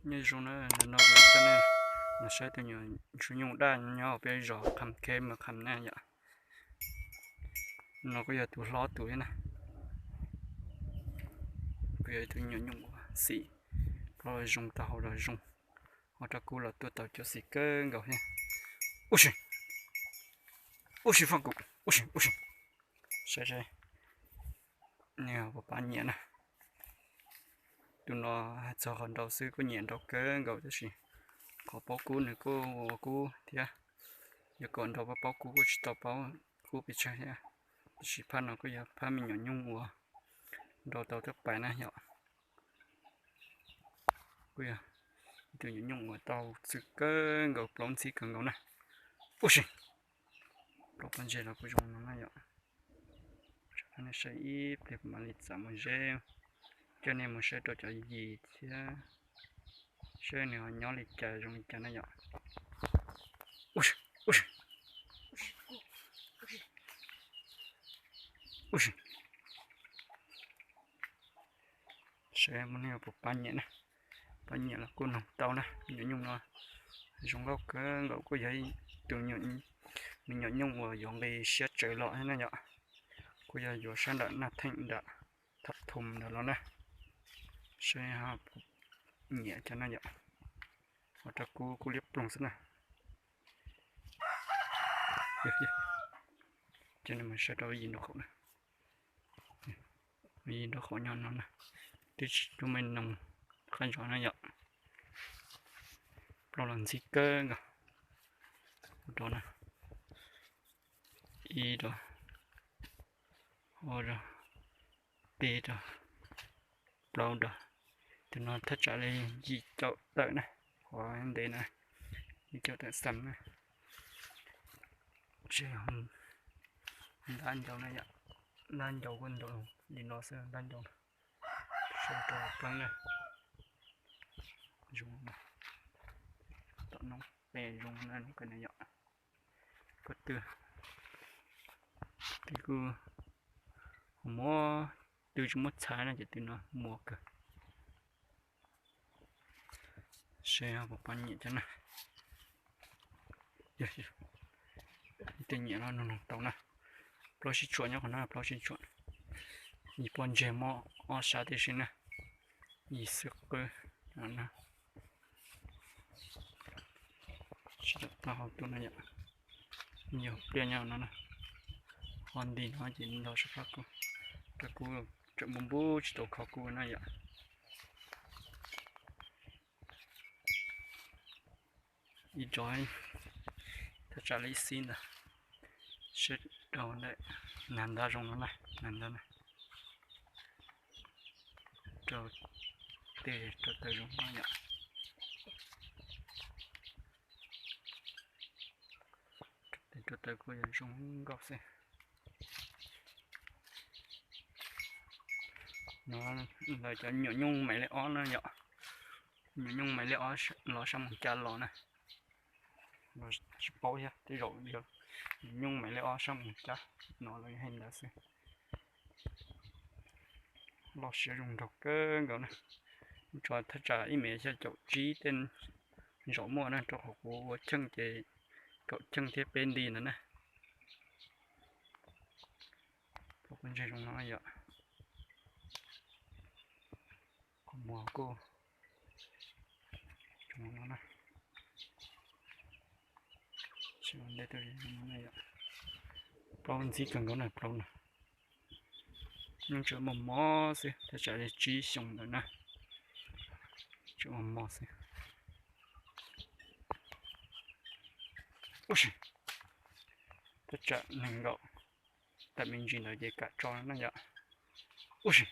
Nyob zoo na, no kuv coj nej mus saib tus nyuam ntsuj nyuj daj nyob peb zos Kham Kheb, Mws Kham na yom. No kuj yog tus hlob tus thiab na. Kuj yog ib tug nyuam nyuj uas xim, plaub los zoo, tag hau los zoo. Ua rau kuv los tuaj tau cov xim kawg nkaus thiab. Ub si, ub si faj kuv, ub si, ub si. Saib saib, nws puas pab nyiam na. Tus no hais txog qhov nraus xwb kuj nyiam nraus kawg nkaus, tab sis qhov paub kub nws kuj ua kub thiab. Yog kom nraus paub kub kuj tsis tau paub kub pes tsawg thiab. Tab sis phaj no kuj yog phaj me nyuam nyuj uas nraus tau tej pais na yom. Kuj yog ib tug nyuam nyuj uas tau txwv kawg nkaus, plaub ntxhib kawg nkaus na. Ub si, plaub pob ntseg los kuj zoo no na yom. Nej saib ib pliag kuv mam li txav mus zeb, coj nej mus saib rau cov yis thiab, saib nws ho nyob li cas zoo li cas na yom. Ub si, ub si, ub si. Saib muaj nej puas pab nyiam na. Pab nyiam los kuj noog tau na. Nyuam nyuj no zoo nkauj kawg nkaus, kuj yog tus me nyuam nyuj uas yuav nqi siab tsawv los thiab na yom. Kuj yog yuav sab nram Naj Theej nram Thaj Thum ntawd los na. Saib puas nyiam cov no yom. Ua rau kub kuj liab ploog xwb na. Ces nws mus saib rau yim nraub qaum na. Yim nraub qaum nyob no na. Twb tsis tub me noog qab zos na yom. Plaub los ntxhib kawg nkaus. Ua rau na, ib rau, ob rau, peb rau, plaub rau. Tus no thaj tsam li yim caum tawm na, qhov ntev na, yim caum tawm xam na. Ntab ncau na yom, ntab ncau kuj ntaus li no xwb, ntab ncau. Sau rau pleeb na. Zoo, tom no peb zoo na, no kawg na yom. Ko tw, tw kuj muaj, tw tsis muaj txha na ces tw no muaj kawg. Seb puas pab nyiam cov na. Tej nyiam no nug nug tau na. Plaub sib tsuam nyob qhov no, plaub sib tsuam. Yim pob ntseg muab ob sab tib si na. Yim xwb qwb no na. Sib tsuam taub hau tuaj na yom. Yog pliaj nyob no na. Ho nti no ces nto sab qab kuj, rau kuj tseem npub npub tsis tau kho kuj na yom. Ib tsob thaj tsam li ib xib ntawd, sib rau ntawm nag ntab zoo no na, nag ntab na, rau tes rau taw zoo no yom. Tes rau taw kuj yog zoo nkauj xwb. No lawv cov nyuam nyuj maiv li ob na yom. Nyuam nyuj maiv li ob los sab moos cab los na. Tsis paub thiab, tej zaum yog nyuam nyuj maiv li ob sab moos cab no los yog hais ntawd xwb. Loj siab zoo nraug kawg nkaus na. Tso thaj tsam ib mev xya caum tsib tej zaum muaj na, rau qhov kuv ua cheej ces kaum cheej thiab peb nti ntawd na. Plaub pob ntseg zoo no yom. Qhov muag kuj zoo no na. Plaub ntxhib kawg nkaus na, plaub no. Nyob tseem mos mos xwb, thaj tsam li tsib xyoos ntawd na. Tseem mos mos xwb. Ub si, thaj tsam nees nkaum tawm me ntsis ntawd ces kam tso na yom. Ub si,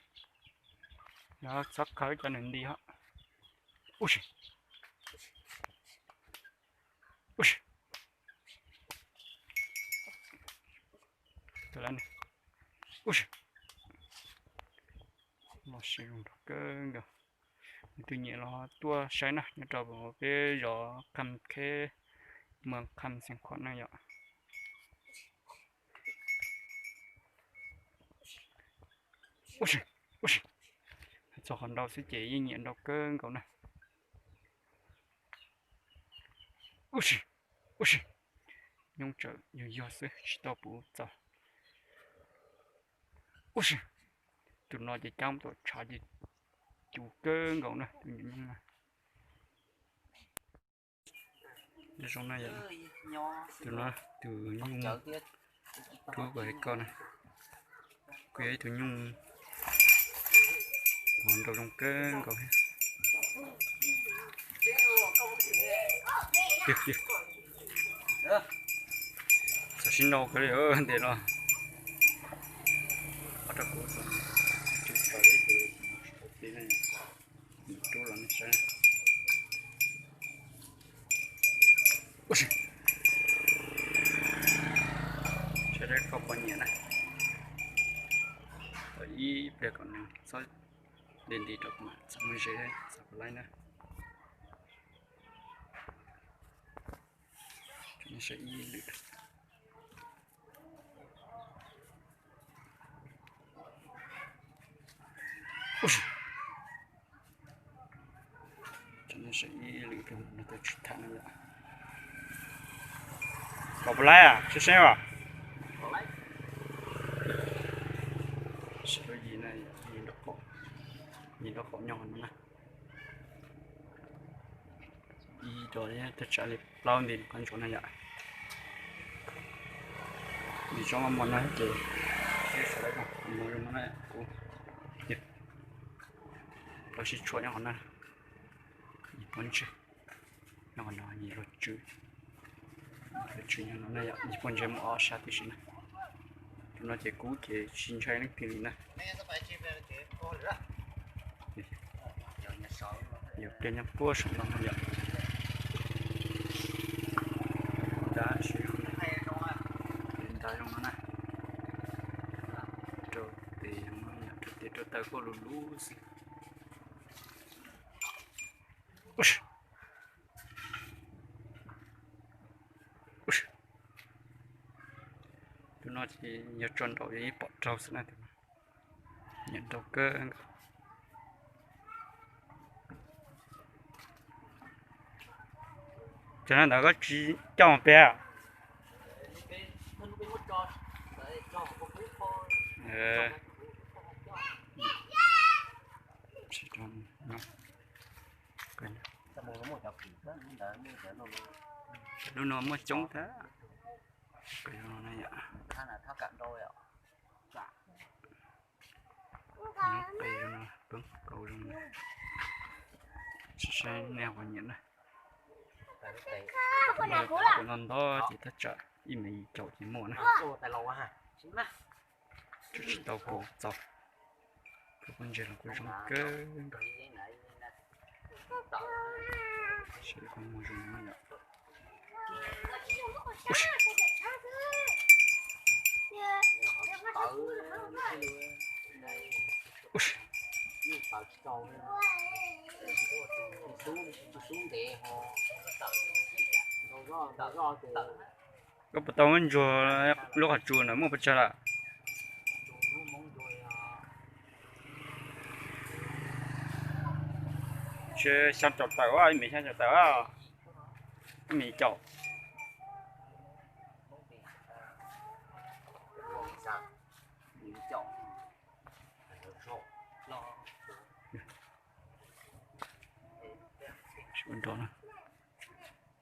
yog txhob khawb cov nws nti ho. Ub si, ub si, ub si, loj siab zoo nraug kawg nkaus. Yog tus nyiam los tuaj saib na, nyob rau peb zos Kham Kheb, moos Kham Xeev Khuam na yom. Ub si, ub si, txog qhov nraus xwb ces yeej nyiam nraus kawg nkaus na. Ub si, ub si, nyoob tsawm yog yog xwb tsis tau puv txaus. Ub si, tus no ces cab tuam tshav ces cus kawg nkaus na tus nyuam nyoob na. Zoo na yom, tus no tus nyuj rub kom koj na, kuj yog ib tug nyuj uas nraug zoo kawg nkaus thiab. Txawm sib nrau kawg li ntes los. Ob rab kuv txawm tsis tau ib tus tib ne, rub los nej saib. Saib koj pom nyiam na, ib pliag kom nws txhob de nti rau kuv mam txhob muaj ze txhob pab laib na. Saib ib lwm. Saib ib lwm no tsis tham no yom. Kom pab laib seb seb as. Sawv daws yim na, yim nraub qaum, yim nraub qaum nyob no na. Ib rau thaj tsam li plaub nti qab ntsuav na yom. Nws tsob mos no ces sawv daws mus zoo no na kuv. Los sib tshuam nyob qhov na, yim pov ntses nyob qhov no, yim luag tswv, luag tswv nyob no na yom, yim pov ntses mus ob sab tib si na. Tus no ces kub ces tsis ntshai leej twg li na. Yog pliag nyob puag saum no yom. Ntab tsis, ntab zoo no na. Rau tes zoo no, rau tes rau taw kuj lus lub xwb. Tus no ces yog tso nraum yog ib pom raug xwb na, tus no nyiam nraug kawg nkaus. Cov no ntawd koj tsis coj mus pem? Lub no muaj coob thiab. Nyob pem no poob kaus zoo na. Saib nej ho nyiam na. Kuv no ntau ces thaj tsam ib mev yim caum ces muaj na. Tsis tau puv txaus. Kuv pov ntses los kuj zoo kawg nkaus. Seb qhov muag zoo no yom. Koj puas tau muab ntsuag lub qhov tsua ntawd muaj pes tsawg lawm? Tsis xya caum tawm, ib mev xya caum tawm, ib mev caum. Ua nrov na,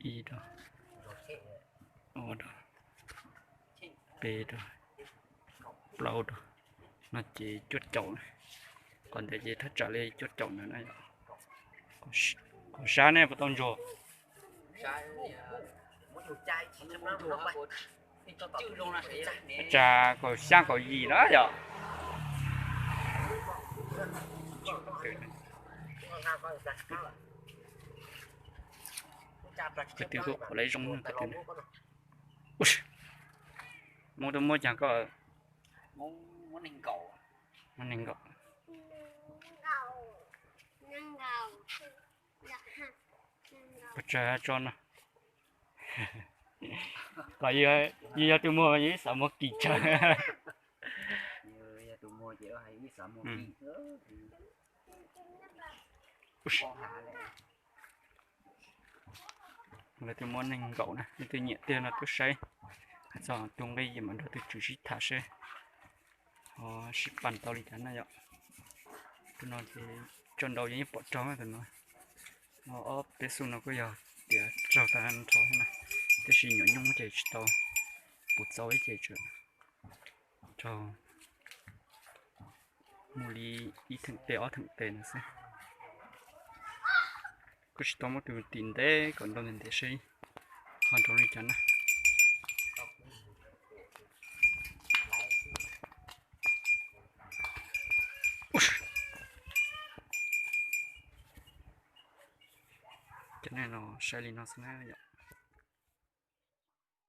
ib rau, ob rau, peb rau, plaub rau, no ces cuaj caum na. Qhov ntawd ces thaj tsam li cuaj caum ntawd na. Kaum xya nej puas tau ntsuag? Tsag kaum xya kaum yim na yom. Kwv tij kuj pom lawv zoo kwv tij na. Muab rau muab cas koj, muab nees nkaum. Pes tsawg tso no? Kom yus yog tus muag mas yus ib xav muag kim tsawg. Lawv twb muab neeg nkaum na, leej twg nyiam tiag no tuaj saib, hais txog tus nqi ces mam nrog tus tswv sib tham seb ho sib pab tau li cas na yom. Tus no ces tso nrau yeej pom raug tus no. Ob peb xu no kuj yog tias raug tag nrho thiab na, tiam sis nyuam nyuj ces tsis tau puv txaus ib ces tseem raug mus li ib theem tes ob theem tes no xwb. Kuj tsis tau muab tus tim ntev kom nrau ntev ntev seb ho nrau li cas na. Cov no saib li no xwb na yom.